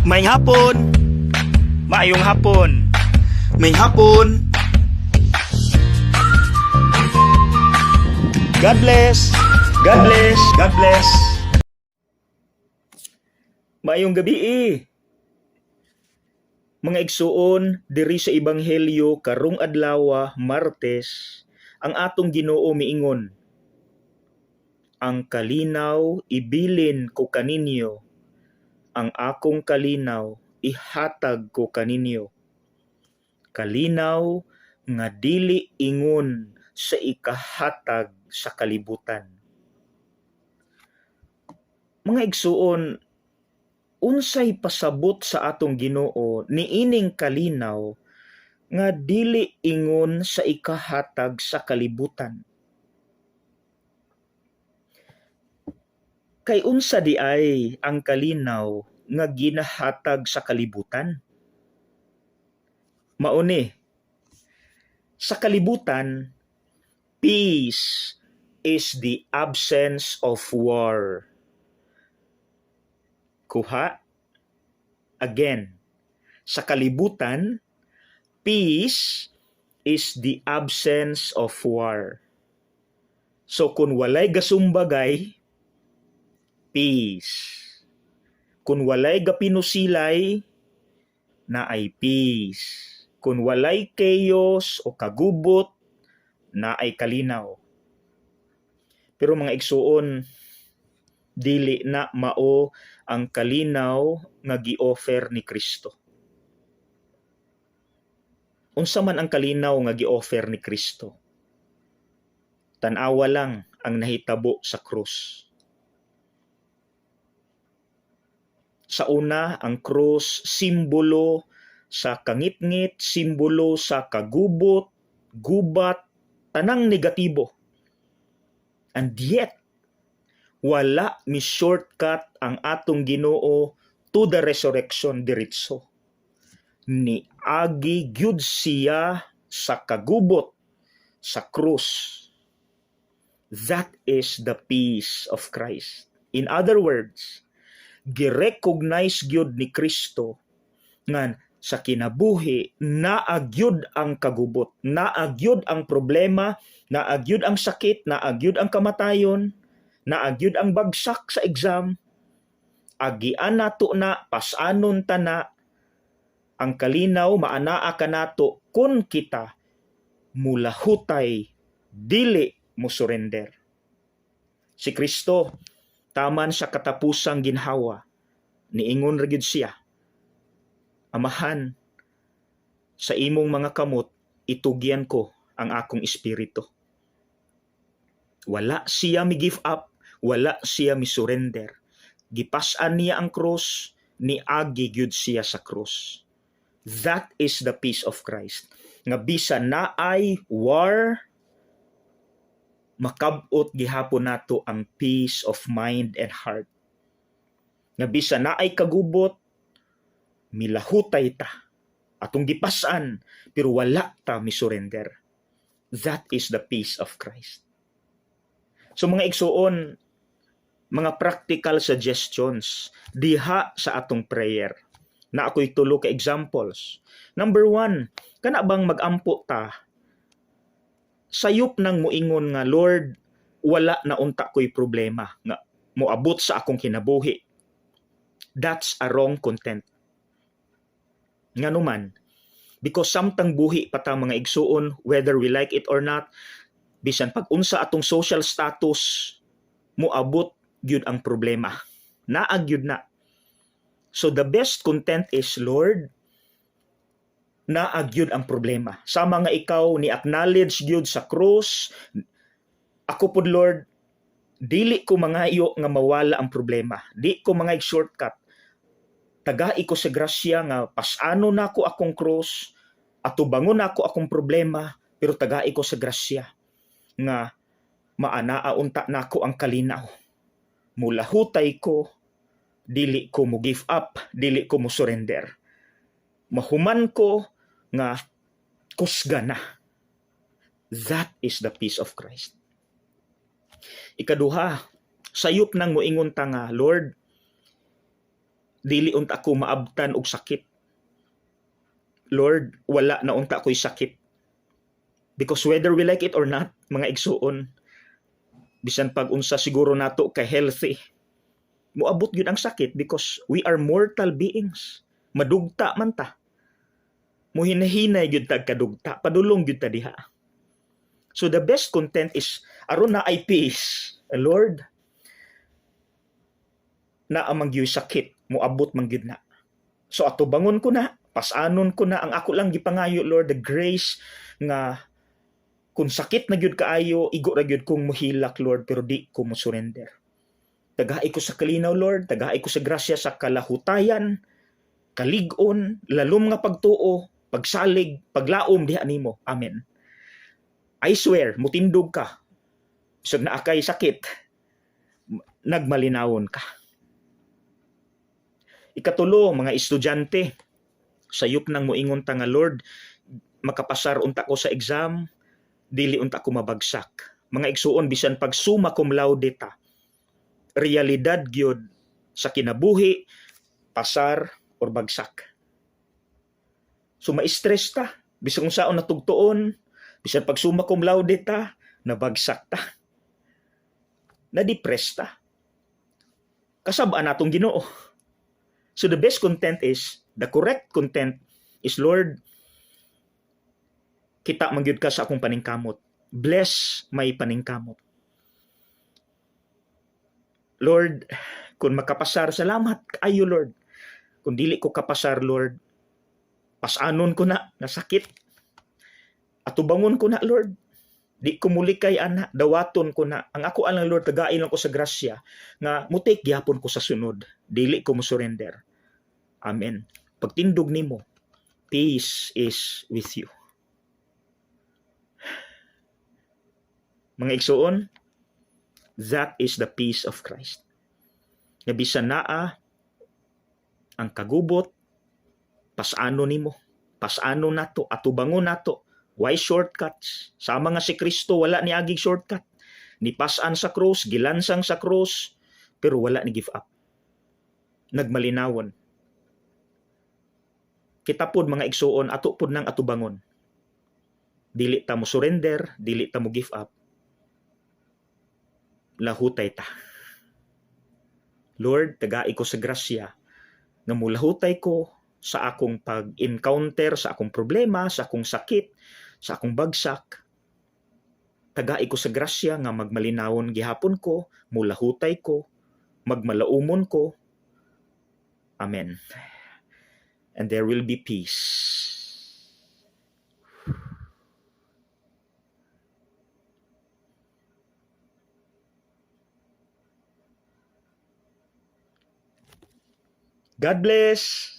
Maayong hapon. Maayong hapon. Maayong hapon. God bless. God bless. God bless. Maayong gabi eh. Mga igsuon, diri sa Ebanghelyo karong adlaw, Martes, ang atong Ginoo miingon: "Ang kalinaw ibilin ko kaninyo, ang akong kalinaw ihatag ko kaninyo. Kalinaw nga dili ingon sa ikahatag sa kalibutan." Mga igsuon, unsay pasabot sa atong Ginoo niining kalinaw nga dili ingon sa ikahatag sa kalibutan? Kay unsa di ay ang kalinaw nga ginahatag sa kalibutan? Mao ni, sa kalibutan, peace is the absence of war. Kuha? Again, sa kalibutan, peace is the absence of war. So kung walay gasumbagay, peace. Kung walay gapinusilay, naay peace. Kung walay chaos o kagubot, naay kalinaw. Pero mga igsuon, dili na mao ang kalinaw nga gi-offer ni Kristo. Unsa man ang kalinaw nga gi-offer ni Kristo? Tan-awa lang ang nahitabo sa krus. Sa una, ang krus simbolo sa kangitngit, simbolo sa kagubot, gubat, tanang negatibo. And yet, wala mi shortcut ang atong Ginoo to the resurrection diretso. Niagi gyud siya sa kagubot sa krus. That is the peace of Christ. In other words, gi-recognize gyud ni Kristo nga sa kinabuhi naa gyud ang kagubot, naa gyud ang problema, naa gyud ang sakit, naa gyud ang kamatayon, naa gyud ang bagsak sa exam. Agian nato na, pasanon ta na. Ang kalinaw maanaa kanato kun kita mulahutay, dili mo surrender. Si Kristo, taman sa katapusang ginhawa, niingon ra gyud siya, "Amahan, sa imong mga kamot itugyan ko ang akong espiritu." Wala siya mi give up, wala siya mi surrender. Gipas-an niya ang krus, niagi gyud siya sa krus. That is the peace of Christ. Nga bisa naay war, makab-ot gihapon nato ang peace of mind and heart. Nga bisa naay kagubot, milahutay ta. Atong gipas-an, pero wala ta mi surrender. That is the peace of Christ. So mga igsuon, mga practical suggestions diha sa atong prayer. Naa ko'y tulo ka examples. Number one, kana bang magampo ta, sayop nang muingon nga, "Lord, wala na unta ko'y problema nga moabot sa akong kinabuhi." That's a wrong content. Ngano man, because samtang buhi pa ta, mga igsuon, whether we like it or not, bisan pag unsa atong social status, moabot gyud ang problema. Naa gyud na. So the best content is, "Lord, naa gyud ang problema. Sama nga ikaw ni acknowledge gyud sa cross, ako pud, Lord, dili ko mangayo nga mawala ang problema. Di ko mangay shortcut. Tagai ko sa grasya nga pasano nako akong cross, atubangon nako akong problema, pero tagai ko sa grasya nga maanaa unta nako ang kalinaw. Mulahutay ko, dili ko mo give up, dili ko mo surrender. Mahuman ko nga kusga na." That is the peace of Christ. Ikaduha, sayop nang moingon ta nga, "Lord, Dili unta ko maabtan og sakit. Lord, wala na unta ko'y sakit. Because whether we like it or not, mga igsuon, bisan pag unsa siguro nato ka healthy, moabot gyud ang sakit because we are mortal beings. Madugta man ta. Muhinahinay gyud tag kadugta, padulong gyud ta diha. So the best content is aron naay peace. Lord, naa man gyud sakit, moabot man gyud na. So atubangon ko na, pasanon ko na. Ang ako lang gipangayo, Lord, the grace nga kung sakit na gyud kaayo, igo ra gyud kong muhilak, Lord, pero di ko mo surrender. Tagai ko sa kalinaw, Lord, tagai ko sa grasya sa kalahutayan, kalig-on, lalom nga pagtuo, pagsalig, paglaom diha nimo. Amen. I swear, mutindog ka. Bisag naa kay sakit, nagmalinawon ka. Ikatulo, mga estudyante, sayop nang moingon ta nga, "Lord, makapasar unta ko sa exam, dili unta ko mabagsak." Mga igsuon, bisan pag summa cum laude ta, realidad gyud sa kinabuhi, pasar or bagsak. So ma-stress ta, bisan kung saon natugtuon, bisan pag summa cum laude ta, nabagsak ta. Na-depress ta. Kasab-an natong Ginoo. So the best content is, the correct content is, "Lord, kita man gyud ka sa akong paningkamot. Bless my paningkamot. Lord, kung makapasar, salamat kaayo, Lord. Kung dili ko kapasar, Lord, pasanon ko na, nasakit. Atubangon ko na, Lord. Di ko mulikay ana, dawaton ko na. Ang ako lang, Lord, tagai lang ko sa grasya nga mutake gyapon ko sa sunod. Dili ko mo surrender. Amen." Pagtindog nimo, peace is with you. Mga igsuon, that is the peace of Christ. Nga bisan naa ang kagubot, pasano nimo, pasano nato, atubangon nato. Why shortcuts? Sama nga si Kristo wala ni agig shortcut. Nipasan sa cross, gilansang sa cross, pero wala ni give up. Nagmalinawon. Kita pod, mga igsuon, ato pod nang atubangon. Dili ta mo surrender, dili ta mo give up. Lahutay ta. Lord, tagai ko sa grasya nga mulahutay ko sa akong pag-encounter, sa akong problema, sa akong sakit, sa akong bagsak. Tagai ko sa grasya nga magmalinawon gihapon ko, mulahutay ko, magmalaumon ko. Amen. And there will be peace. God bless.